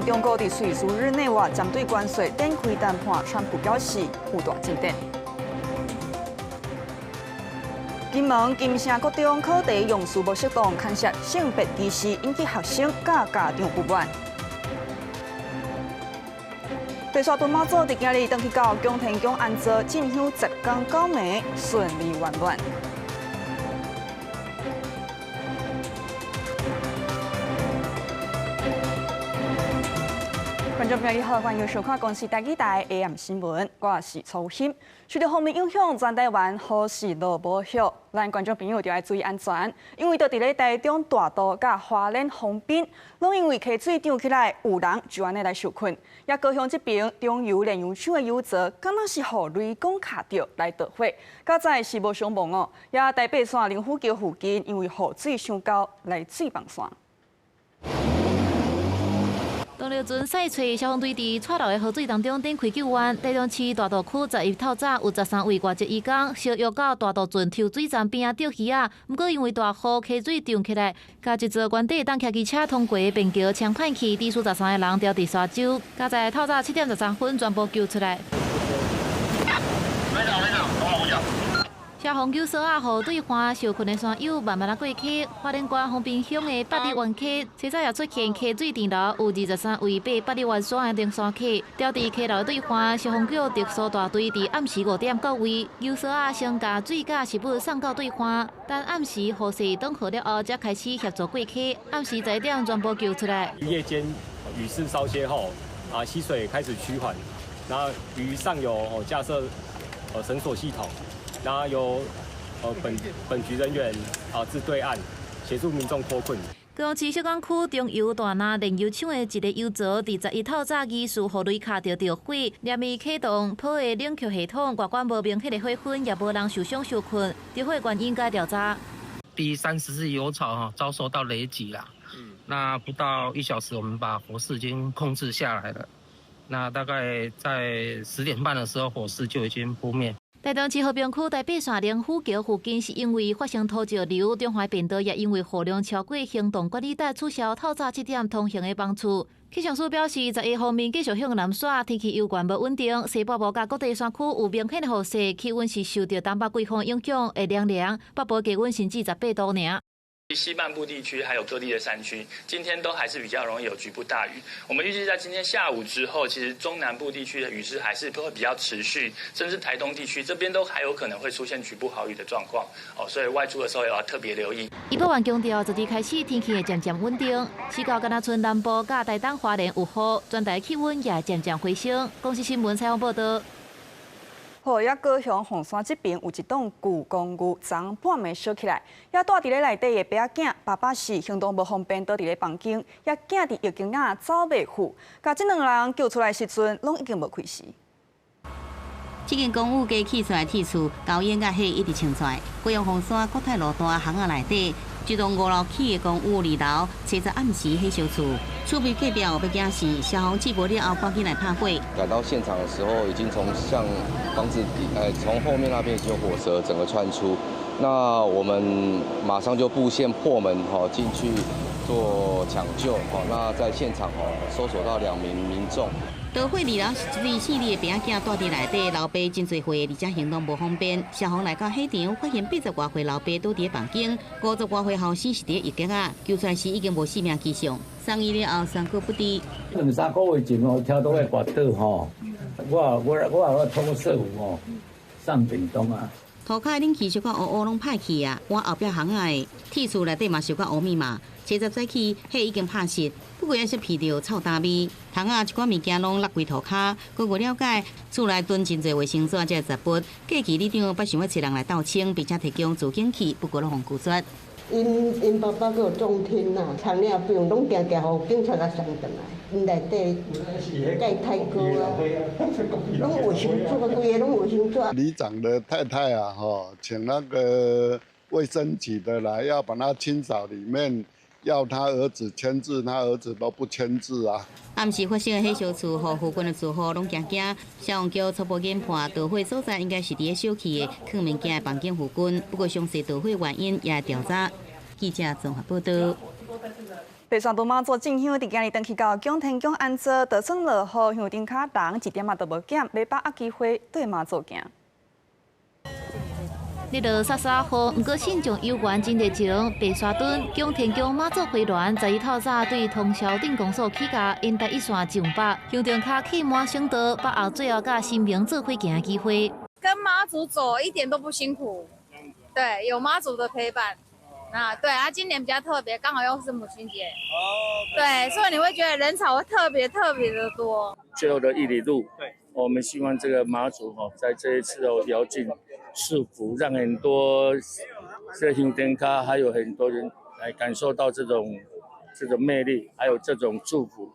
中國佇瑞士日內瓦針對關稅展開談判，川普表示有大進展。金門金城國中考題用詞無適當，牽涉性別歧視，引起學生佮家長不滿。白沙屯媽祖佇今日轉去到宮天宮安座，進香10工9暝，順利圓滿。觀眾朋友好，歡迎收看公視台語台 AM 新聞，我是曹欣。受著鋒面影響，全台灣雨勢落無歇，咱觀眾朋友就愛注意安全，因為佇咧台中大肚佮花蓮豐濱，攏因為溪水漲起來，有人就按呢來受困。也高雄這爿中油煉油廠的油槽，敢若是予雷公卡著來著火，佳哉是無傷亡哦。也台八線林虎橋附近，因為雨水傷高來水崩山。動力船賽揣消防隊佇蔡流的河水當中展開救援。台中市大肚區11透早有13位外籍移工，相約到大肚圳抽水站邊仔釣魚仔，毋過因為大雨溪水漲起來，共一座原底會當騎機車通過的便橋沖歹去，致使13個人牢佇沙洲。佳哉透早7點13分全部救出來。消防救索仔予對岸受困的山友慢慢仔過溪。花蓮縣豐濱鄉的百里灣溪，清早也出現溪水漲流，有23位爬百里灣山的登山客，牢佇溪流的對岸。消防局特搜大隊佇暗時5點到位，救索仔先共水佮食物送到對岸，等暗時雨勢轉好了後，才開始協助過溪。暗時11點全部救出來。夜間雨勢稍歇後，溪水開始趨緩，然後於上游架設繩索系統。然後由本局人員至對岸協助民眾脫困。高雄市小港區中油大林煉油廠的一个油槽，佇11透早疑似予雷卡著著火，連伊啟動保的冷卻系統，外觀無明顯的火焚，也無人受傷受困。著火原因該調查。 B34油槽哈遭受到雷擊啦，那不到1小時，我們把火勢已經控制下來了。那大概在10點半的時候，火勢就已經撲滅。台中市和平區台八線林虎橋附近，是因為發生土石流，中華便道也因為雨量超過行動管理帶取消透早7點通行的班次。氣象署表示，11鋒面繼續向南徙，天氣猶原無穩定，西北部佮各地山區有明顯的雨勢，氣溫是受著東北季風影響會涼涼，北部低溫甚至18度爾。西半部地區還有各地的山區，今天都還是比較容易有局部大雨。我們預計在今天下午之後，其實中南部地區的雨勢還是會比較持續，甚至台東地區這邊都還有可能會出現局部豪雨的狀況。哦，所以外出的時候也要特別留意。預報員強調，昨日開始天氣會漸漸穩定，市到敢若賰南部佮台東花蓮有雨，全台氣溫也漸漸回升。公視新聞採訪報道。好，也高雄鳳山這爿有一棟舊公寓，昨半暝燒起來，也蹛佇咧內底的爸仔囝，爸爸是行動無方便，倒佇咧房間，也囝佇浴間仔走袂赴，共這兩个人救出來時陣，攏已經無氣勢。這間公寓加起出來鐵厝，高煙佮火一直衝出來。高雄鳳山國泰路段巷仔內底，這棟5樓起的公寓2樓，初十暗時火燒厝，厝邊隔壁有欲驚死，消防接報了後，趕緊來拍火。趕到現場的時候，已經從向房子底，從後面那邊已經有火舌整個竄出，那我們馬上就布線破門，吼進去做搶救，吼，那在現場吼搜索到2名民眾。著火2樓是一對姓李的爸仔囝蹛佇內底，老爸真濟歲，而且行動無方便。消防來到火場，發現80外歲老爸倒佇房間，50外歲後生是佇浴間仔，救出來時已經無生命跡象。送醫了後宣告不治。兩三個月前哦，聽到咧跋倒吼，我托師傅吼送便當啊。塗跤冷氣小可烏烏攏歹去啊，換後壁巷仔的鐵厝內底嘛燒甲烏密嘛。初十早起，火已經拍熄，不過猶是鼻著臭焦味。窗仔一寡物件攏落規塗跤。根據了解，厝內囤真濟衛生紙這雜物。過去里長捌想欲揣人來鬥清，並且提供助警器，不過攏予拒絕。𪜶爸爸閣有重聽啦，糖尿病攏定定予警察共送轉來。𪜶內底蓋太高啊，攏衛生紙，規个攏衛生紙。里長的太太啊，吼，請那個衛生局的來，要把它清掃裡面。要他兒子簽字，他兒子都不簽字啊。暗時發生的火燒厝，予附近的住戶攏驚驚。消防局初步研判，著火所在應該是佇咧小區的囥物件的房間附近。不過詳細著火原因也調查。記者綜合報道。白沙屯媽祖進香佇今日轉去到蔣天宮安座，就算落雨，香燈跤人一點仔都無減，欲把握機會對媽祖行。日落沙沙雨，毋過信眾猶原真熱情。白沙屯蔣天宮媽祖飛鸞11透早對通霄鎮公所起駕，沿台一線上北，香燈跤去滿省道，把握最後佮神明做伙行的機會。跟媽祖走一點都不辛苦，對，有媽祖的陪伴。啊，對啊，今年比較特別，剛好又是母親節，對，所以你會覺得人潮會特別特別的多。最後的一里路，對，我們希望這個媽祖哈，在這一次哦，遙近賜福，讓很多這香燈跤，還有很多人來感受到這種魅力，還有這種祝福。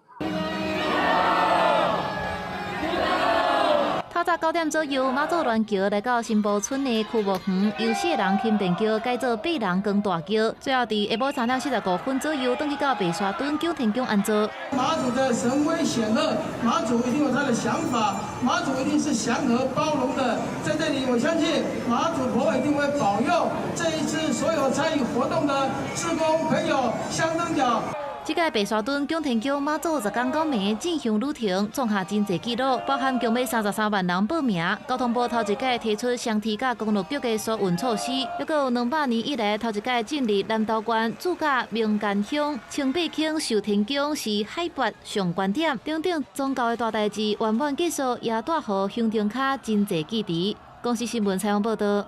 透早9點左右，媽祖鸞橋來到新埔村的區木園，由四个人牽電轎改做八人扛大轎，最後佇下晡3點45分左右，轉去到白沙屯蔣天宮安座。媽祖的神威顯赫，媽祖一定有他的想法，媽祖一定是祥和包容的。在這裡，我相信媽祖婆一定會保佑這一次所有參與活動的志工朋友香燈腳。這屆白沙屯蔣天宮媽祖10天九暝進香旅程創下真濟紀錄，包含共欲33萬人報名。交通部頭一屆提出雙鐵佮公路局的疏運措施，猶閣有200年以來頭一屆進入南投縣駐駕民間鄉清八坑壽天宮是海拔上懸點，等等宗教的大代誌圓滿結束，也帶予香燈跤真濟支持。公視新聞採訪報導。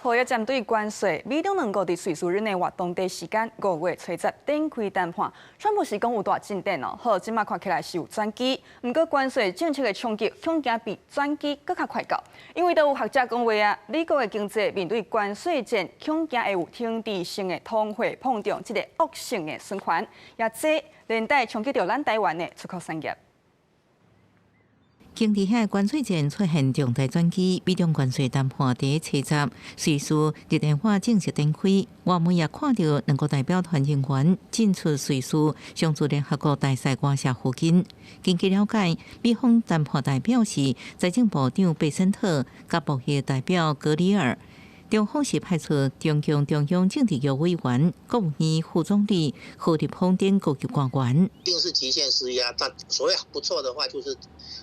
好，一針對關稅，美中兩國佇瑞士日內瓦當地時間5月初10展開談判，川普是講有大進展哦。好，這馬看起來是有轉機，毋過關稅政策的衝擊，恐驚比轉機閣較快到。因為都有學者講話啊，美國的經濟面對關稅戰，恐驚會有停滯性的通貨膨脹，這個惡性的循環，也這連帶衝擊著咱台灣的出口產業。經濟遐關稅戰出現重大轉機，美中關稅談判佇初十，瑞士日內瓦正式展開。外媒也看著兩國代表團人員進出瑞士，常駐聯合國大使館舍附近。根據了解，美方談判代表是財政部長貝森特，佮貿易代表格里爾。中方是派出中共中央政治局委員、國務院副總理何立峰等高級官員。一定是極限施壓，但所謂不錯的話，就是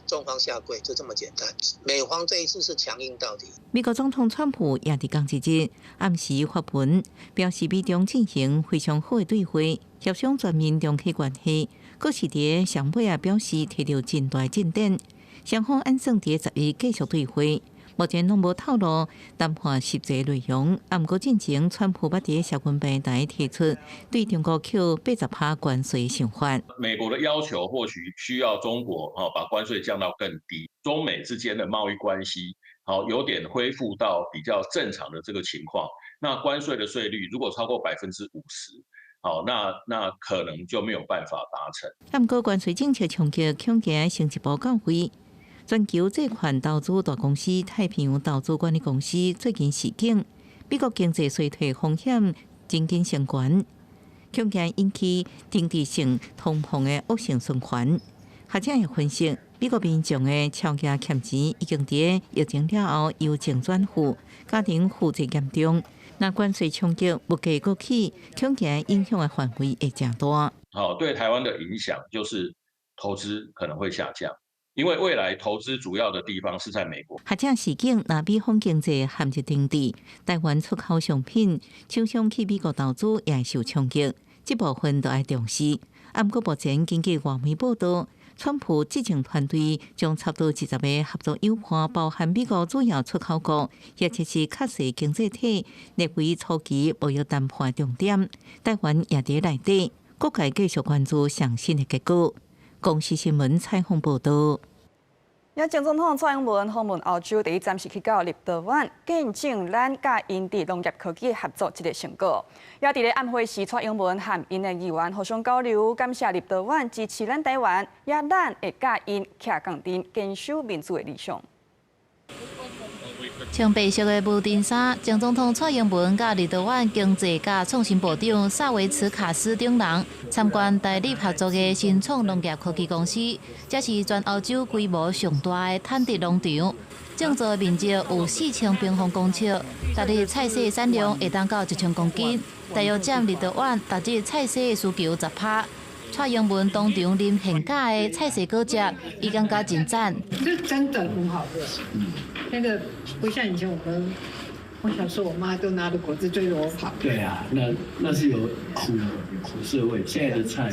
中方下跪，就這麼簡單。美方這一次是強硬到底。美國總統川普也佇仝一日暗時發文，表示美中進行非常好的對話，協商全面中期關係。閣是佇上尾也表示提著真大進展，雙方按算佇10日繼續對話。目前攏無透露談判實際內容，毋過進前川普捌佇社群平台提出對中國扣80%關稅想法。美國的要求或許需要中國把關稅降到更低，中美之間的貿易關係好有點恢復到比較正常的這個情況。那關稅的稅率如果超過50%，好，那可能就沒有辦法達成。毋過關稅政策衝擊恐驚升一步到位。全球債券投資大公司太平洋投資管理公司最近示警，美國經濟衰退風險真緊升懸，恐驚引起停滯性通膨的惡性循環。學者也分析，美國民眾的超額欠錢已經佇疫情了後由正轉負，家庭負債嚴重。若關稅衝擊物價閣起，恐驚影響的範圍會誠大。好，對台灣的影響就是投資可能會下降。因為未來投資主要的地方是在美國。學者示警，若美方經濟陷入停滯，台灣出口商品廠商去美國投資也會受衝擊，這部分都愛重視。毋過目前根據外媒報道，川普執政團隊將差不多20个合作夥伴，包含美國主要出口國，或者是較細經濟體，列為初期貿易談判重點。台灣也佇內底，各界繼續關注上新的結果。公視新聞採訪報道。也前總統蔡英文訪問歐洲，第一站是去到立陶宛，見證咱佮𪜶佇農業科技合作這个成果。也佇咧宴會時，蔡英文和𪜶的議員互相交流，感謝立陶宛支持咱台灣，也咱會佮𪜶徛仝陣，堅守民主的理想。穿白色的無塵衫，前總統蔡英文佮立陶宛經濟佮創新部長薩維茨卡斯等人參觀台立合作的新創農業科技公司，這是全歐洲規模上大的產地農場。種植面積有4000平方公尺，逐日菜蔬產量會當到1000公斤，大約佔立陶宛逐日菜蔬的需求10%。蔡英文當場啉現榨的菜蔬果汁，伊感覺真讚。這真的很好喝，那個不像以前我們，我小時候我媽都拿着果汁追着我跑。對啊，那是有苦苦澀味，現在的菜，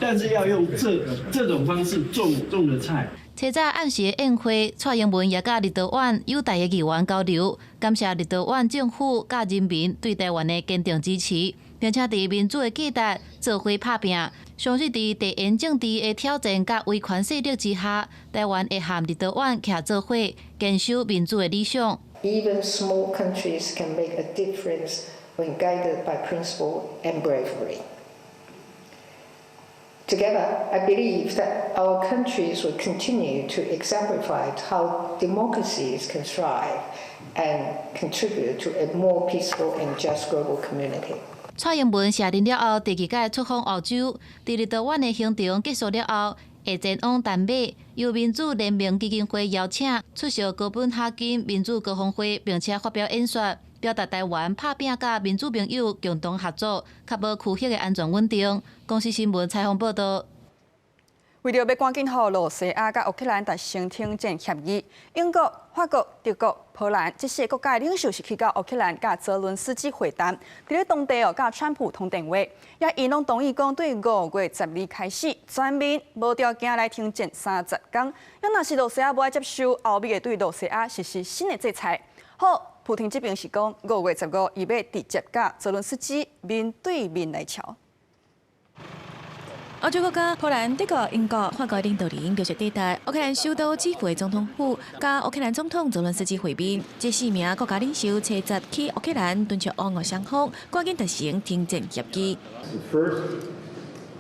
但是要用這種方式種的菜。初早暗時的宴會，蔡英文也佮立陶宛友台的議員交流，感謝立陶宛政府佮人民對台灣的堅定支持，並且佇民主的價值做伙拍拚。相信佇地緣政治的挑戰佮威權勢力之下，台灣會和立陶宛徛做伙，堅守民主的理想。 Even small countries can make a difference when guided by principle and bravery. Together, I believe that our countries will continue to exemplify how democracies can thrive and contribute to a more peaceful and just global community. 蔡英文卸任了後，第二擺出訪歐洲，佇立陶宛的行程結束了後，會前往丹麥，由民主聯盟基金會邀請出席哥本哈根民主高峰會，並且發表演說，表達台灣拍拚佮民主盟友共同合作，確保區域的安全穩定。公視新聞採訪報道。為著欲趕緊予羅西亞佮烏克蘭達成停戰協議，英國、法國、德國、波蘭這四个國家的領袖是去到烏克蘭佮澤倫斯基會談，佇咧當地哦，佮川普通電話，也𪜶攏同意講，對5月12開始全面無條件來停戰30工。啊，若是羅西亞無愛接受，歐美會對羅西亞實施新的制裁。好，普丁這邊是講5月15，伊欲直接佮澤倫斯基面對面來喬。歐洲國家波蘭、德國、英國、法國領導人陸續抵達烏克蘭首都基輔的總統府，佮烏克蘭總統澤倫斯基會面。這四名國家領袖初十去烏克蘭，敦促烏俄雙方趕緊達成停戰協議。 First,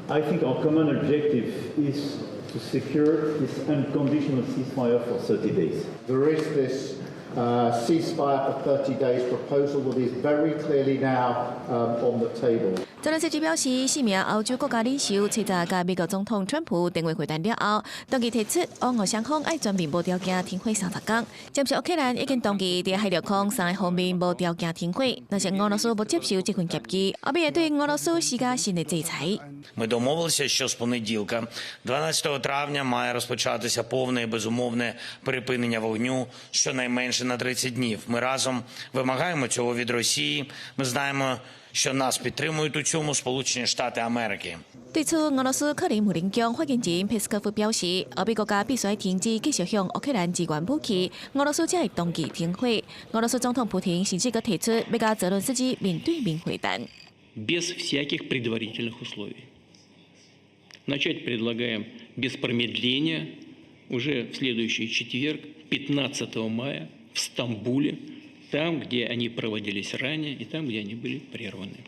I think our common objective is to secure this unconditional ceasefire for 30 days. There is this ceasefire for 30 days proposal that is very clearly now on the table. 澤倫斯基表示，四名歐洲國家領袖初十佮美國總統川普電話會談了後，同意提出烏俄雙方愛全面無條件停火30工。暫時烏克蘭已經同意佇海陸空三个方面無條件停火，若是俄羅斯無接受這份協議，歐美會對俄羅斯施加新的制裁。 Ми домовилися, що з понеділка, 12 травня, має розпочатися повне і безумовне припинення вогню щонайменше на 30 днів. Ми разом вимагаємо цього від Росії. Ми знаємо, що нас підтримують у цьому Сполучені Штати Америки. 對此，俄羅斯克里姆林宮發言人佩斯科夫表示，歐美國家必須停止繼續向烏克蘭支援武器，俄羅斯才會同意停火。俄羅斯總統普丁甚至閣提出欲佮澤倫斯基面對面會談。 Без всяких предварительных условий. Начать предлагаем без промедления уже в следующий четверг, 15 мая, в Стамбуле, там, где они проводились ранее и там, где они были прерваны.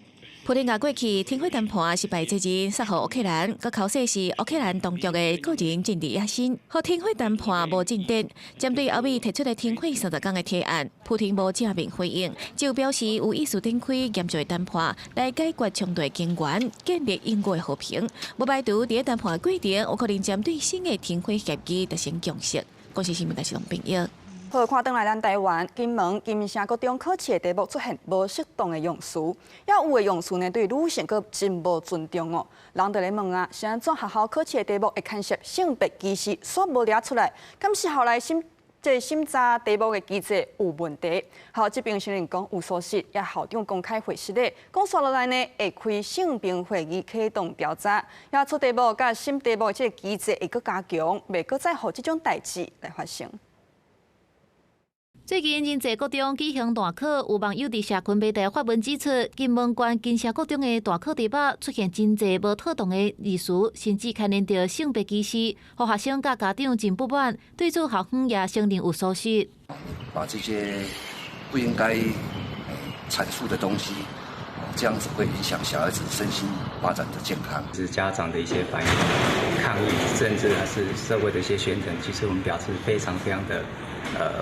普丁共過去停火談判失敗責任，推予烏克蘭，閣剾洗是烏克蘭當局的個人政治野心，予停火談判無進展。針對歐美提出的停火30工的提案，普丁無正面回應，只有表示有意思展開嚴肅的談判來解決衝突的根源，建立永久的和平。無排除佇談判過程有可能針對新的停火協議達成共識。公視新聞台是龍朋友。好，看轉來咱台灣金門金城國中考試的題目出現無適當的用詞，也有的用詞呢對女性閣真無尊重哦。人就咧問啊，是按怎學校考試的題目會牽涉性別歧視，煞無掠出來？敢是後來審這審查題目的機制有問題？好，這邊承認講有疏失，也校長公開回釋咧，講煞落來呢會開性平會議啟動調查，也出題目佮審題目的這个機制會閣加強，袂閣再予這種代誌來發生。最近仁濟國中舉行段考，有網友佇社群媒體發文指出，金門縣金城國中的段考題目出現真濟無妥當的字詞，甚至牽連著性別歧視，予學生佮家長真不滿，對此校方也承認有疏失。把這些不應該闡述的東西，這樣子會影響小孩子身心發展的健康。是家長的一些反應、抗議，甚至還是社會的一些喧騰，其實我們表示非常非常的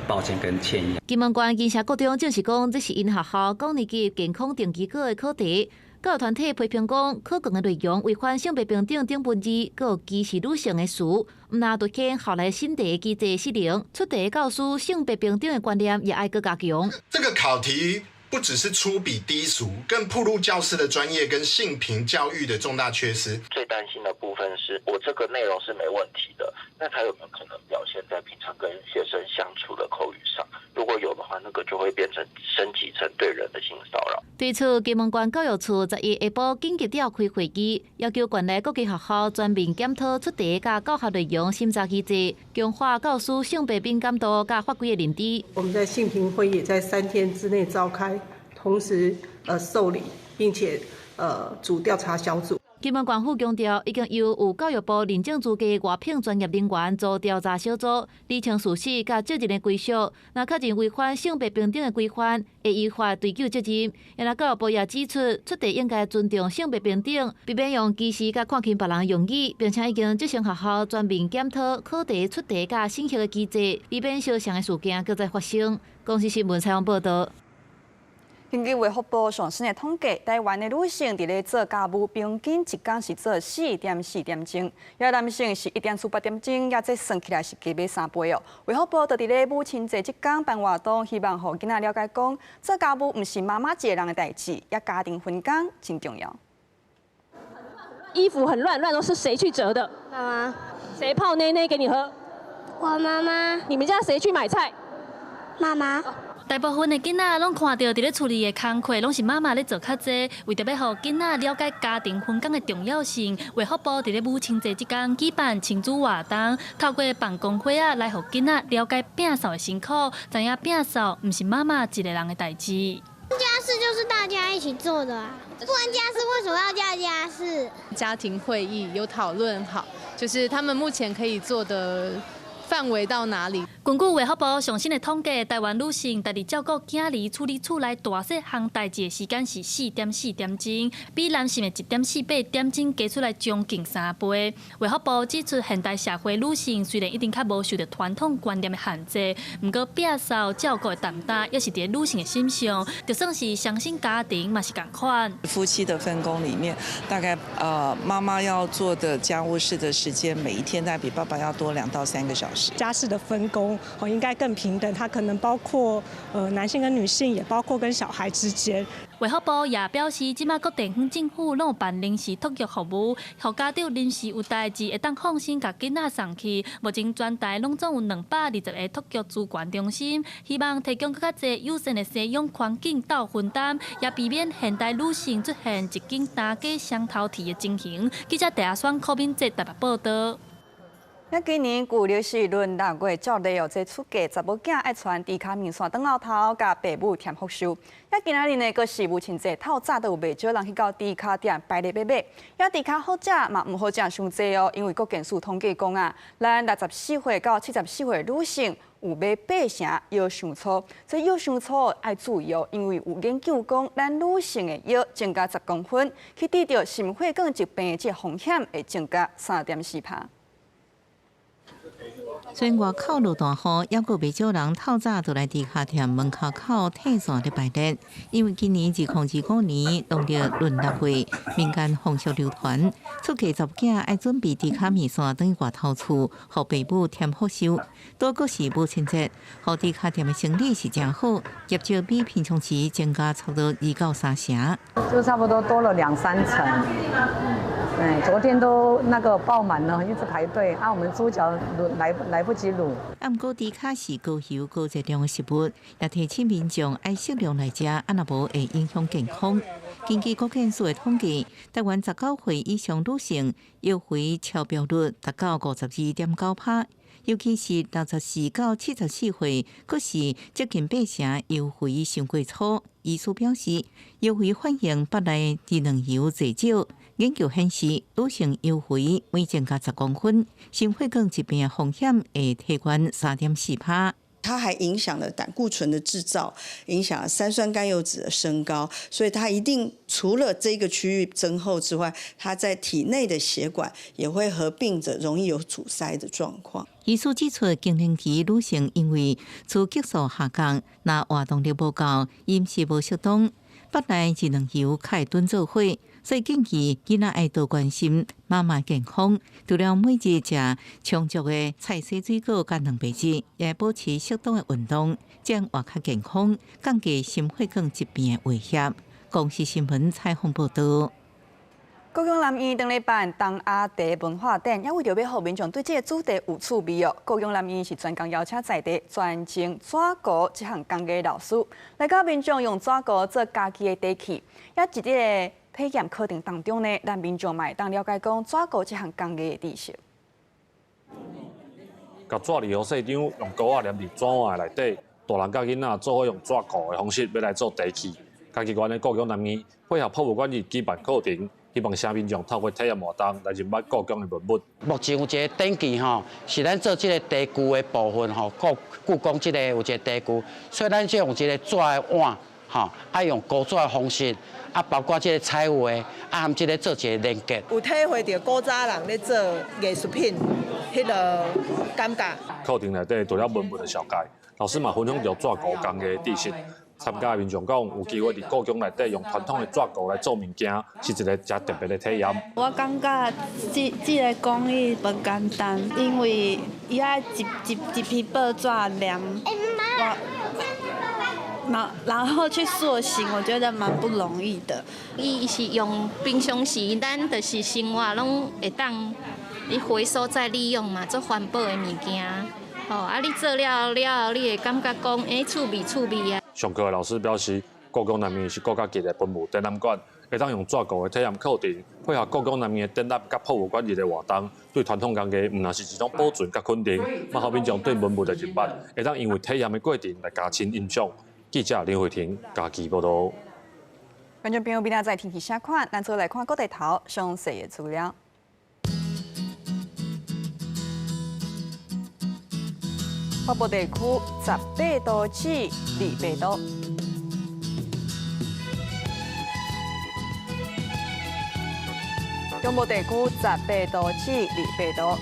抱歉跟歉意。金門縣金城國中證實講，這是𪜶學校高年級健康定期考的考題。教育團體批評講，考卷的內容違反性別平等等文字，閣有歧視女性的詞，毋但凸顯校內審題機制失靈，出題教師性別平等的觀念也愛閣加強。這個考題不只是粗鄙低俗，更暴露教師的專業跟性平教育的重大缺失。最擔心的部分是我這個內容是沒問題的，那他有沒有可能表現在平常跟學生相處的口語上？如果有的話，那個就會變成升級成對人的性騷擾。對此，金門縣教育處11下晡緊急召開會議，要求縣內各級學校全面檢討出題佮教學內容審查機制，強化教師性別敏感度佮法規的認知。我們在性平會議在3天之內召開，同時受理，並且組調查小組。金門縣府強調，已經由有教育部認證資格外聘專業人員組調查小組，釐清事實佮責任的歸屬。若確認違反性別平等的規範，會依法追究責任。另教育部也指出，出題應該尊重性別平等，避免用歧視佮看輕別人用語，並且已經責成學校全面檢討考題出題佮審核的機制，以免相像的事件閣再發生。公視新聞採訪報導。根據衛福部上新的統計，台灣的女性佇咧做家務平均一工是做4.4點鐘，而男性是1.48點鐘，也這算起來是加碼3倍哦。衛福部就佇咧母親節這工辦活動，希望予囡仔了解講，做家務毋是媽媽一个人的代誌，也家庭分工真重要。衣服很亂，亂都是誰去折的？媽媽。誰泡奶奶給你喝？我媽媽。你們家誰去買菜？媽媽。大部分的囡仔攏看著佇咧厝裡的工課，攏是媽媽咧做較濟。為著欲予囡仔了解家庭分工的重要性，衛福部佇咧母親節這工舉辦親子活動，透過放光火仔來予囡仔了解摒掃的辛苦，知影摒掃毋是媽媽一个人的代誌。家事就是大家一起做的啊，不然家事為什麼要叫家事？家庭會議有討論好，就是他們目前可以做的範圍到哪裡？根據衛福部上新的統計，台灣女性家己照顧囝兒、處理厝內大細項代誌的時間是4.4點鐘，比男性的1.48點鐘加出來將近3倍。衛福部指出，現代社會女性雖然已經較無受著傳統觀念的限制，毋過摒掃照顧的擔當猶是佇女性的身上，就算是雙薪家庭嘛是仝款。夫妻的分工裡面，大概媽媽要做的家務事的時間，每一天大概比爸爸要多2到3個小時。家事的分工哦，應該更平等，它可能包括男性跟女性，也包括跟小孩之間。衛福部也表示，這馬各地方政府攏有辦臨時托育服務，予家長臨時有代誌會當放心共囡仔送去。目前全台攏總有220個托育資源中心，希望提供閣較濟友善的生養環境鬥分擔，也避免現代女性出現一肩擔家雙頭提的情形。記者鄭阿雙、柯敏哲台北報導。那今年舊曆是閏六月照例哦，這出嫁查某囝愛傳豬跤麵線轉後頭，共爸母添福壽。啊今仔日呢，閣是母親節，透早都有袂少人去到豬跤店排咧欲買。啊豬跤好食嘛，毋好食傷濟哦，因為國健署統計講啊，咱64歲到74歲女性有買八成腰傷粗，這腰傷粗愛注意哦，因為有研究講，咱女性的腰增加10公分，去得著心血管疾病的這風險會增加3.4趴。雖然外口落大雨，猶閣袂少人透早就來豬跤店門口口退線咧排列。因為今年2025年農曆閏六月，民間風俗流傳，出嫁查某囝愛準備豬跤麵線轉去外頭厝，予爸母添福壽。拄閣是母親節，予豬跤店的生意是誠好，業績比平常時增加差不多2到3成。就差不多多了兩三成。哎，昨天都那個爆滿了，一直排隊。啊，我們豬腳滷來不及滷。啊，毋過豬跤是高油高熱量的食物，也提醒民眾愛適量來食，啊若無會影響健康。根據國健署的統計，台灣19歲以上女性腰肥超標率達到52.9趴，尤其是64到74歲，閣是接近八成腰肥傷過粗。醫師表示，腰肥反應腹內低能油濟少。研究顯示，女性腰肥每增加10公分，心血管疾病風險會提懸3.4趴。它還影響了膽固醇的製造，影響了三酸甘油酯的升高，所以它一定除了這個區域增厚之外，它在體內的血管也會合併着容易有阻塞的狀況。醫師指出，更年期女性因為雌激素下降，若活動力無夠，飲食無適當，腹內一兩油較會轉做火，所以建議囡仔愛多關心媽媽健康。除了每日食充足的菜色水果佮蛋白質，也保持適當的運動，這樣活較健康，降低心血管疾病的危險。公視新聞採訪報導。故宮南院當咧辦東亞茶文化展，也為著欲予民眾對這个主題有趣味哦。故宮南院是專工邀請在地專精紙糊這項工藝老師，來教民眾用紙糊做家己的茶器。也佇這个體驗課程當中呢，咱民眾嘛會當了解講紙糊這項工藝的知識。共紙離予細張，用膏仔黏佇紙碗內底，大人佮囡仔做伙用紙糊的方式，欲來做茶器。嘉義縣的故宮南院配合博物館日舉辦課程。希望市民眾透過體驗活動來認捌故宮的文物。目前有一个展期吼，是咱做這个茶具的部分吼，故宮這个有一个茶具，所以咱就用這个紙的碗吼，啊用糊紙的方式，啊包括這个彩畫，啊含這个做一个連結。有體會著古早人咧做藝術品，彼个感覺。課程內底除了文物的紹介，老師嘛分享著紙糊工藝的知識。參加的民眾講，有機會佇故宮內底用傳統的紙糊來做物件，是一个誠特別的體驗。我感覺這个工藝無簡單，因為伊愛一一批報紙黏，然後去塑形，我覺得蠻不容易的。伊是用平常時，咱就是生活攏會當你回收再利用嘛，做環保的物件。吼，啊，你做了了後，你會感覺講，欸，趣味趣味啊。上課的老師表示，故宮南院是國家級的文物展覽館，會當用紙糊的體驗課程，配合故宮南院的展覽佮博物館日的活動，對傳統工藝毋但是一種保存佮肯定，嘛予民眾對文物的認捌，會當因為體驗的過程來加深印象。記者林慧婷嘉義報導。觀眾朋友，明仔載天氣啥款？咱做來看各地頭詳細的資料。北部地區18度至28度，中部地區18度至28度，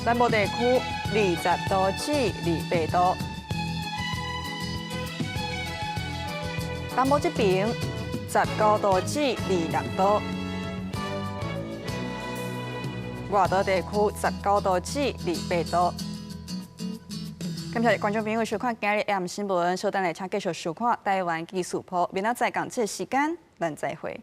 南部地區20度至28度，東部這邊19度至26度。外島地區19度至28度。感謝觀眾朋友收看今日 AM 新聞，稍等下請繼續收看台灣技術鋪。明仔載仝這個時間，咱再會。